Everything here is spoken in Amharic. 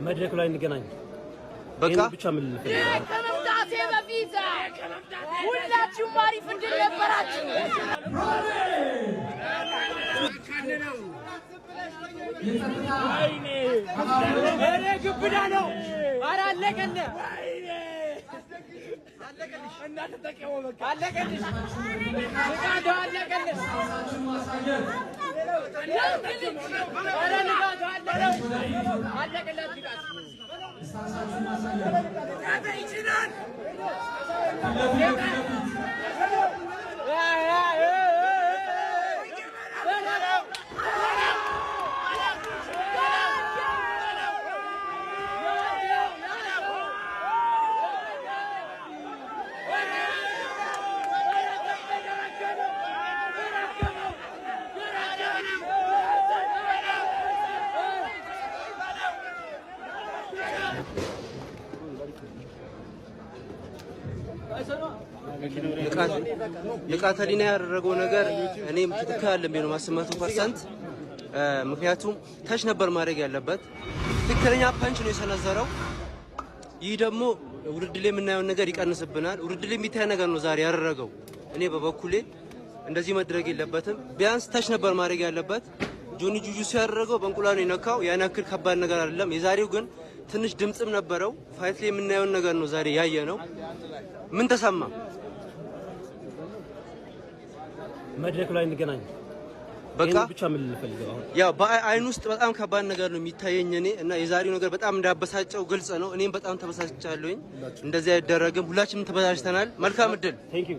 መድረኩ ላይ እንገናኝ። በቃ ይሄን ብቻ ምን ልፈልግ ከመምጣቴ በፊት ሁላችሁም አሪፍ እድል ነበራችሁ። ግብዳ ነው። ኧረ አለቀልህ፣ አለቀልሽ፣ ንቃቱ አለቀልሽ። ኧረ ንቃቱ አለቀላት ንቃቱ። ንቃተ ህሊና ያደረገው ነገር እኔም ትክክል አለ ነው ማስብ 100%። ምክንያቱም touch ነበር ማድረግ ያለበት። ትክክለኛ punch ነው የሰነዘረው። ይህ ደግሞ ውድድር ላይ የምናየውን ነገር ይቀንስብናል። ውድድር ላይ የሚታይ ነገር ነው ዛሬ ያደረገው። እኔ በበኩሌ እንደዚህ መድረግ የለበትም። ቢያንስ touch ነበር ማድረግ ያለበት። ጆኒ ጁጁሱ ያደረገው በእንቁላሉ ነው የነካው። ያን ያክል ከባድ ነገር አይደለም። የዛሬው ግን ትንሽ ድምፅም ነበረው። Fight ላይ የምናየውን ነገር ነው ዛሬ ያየ ነው። ምን ተሰማ? መድረኩ ላይ እንገናኝ። በቃ ይሄን ብቻ ምን ልፈልግ አሁን ያው በአይን ውስጥ በጣም ከባድ ነገር ነው የሚታየኝ እኔ እና የዛሬው ነገር በጣም እንዳበሳጨው ግልጽ ነው። እኔም በጣም ተበሳጭቻለሁኝ። እንደዚህ አይደረግም። ሁላችንም ተበሳጭተናል። መልካም እድል። Thank you.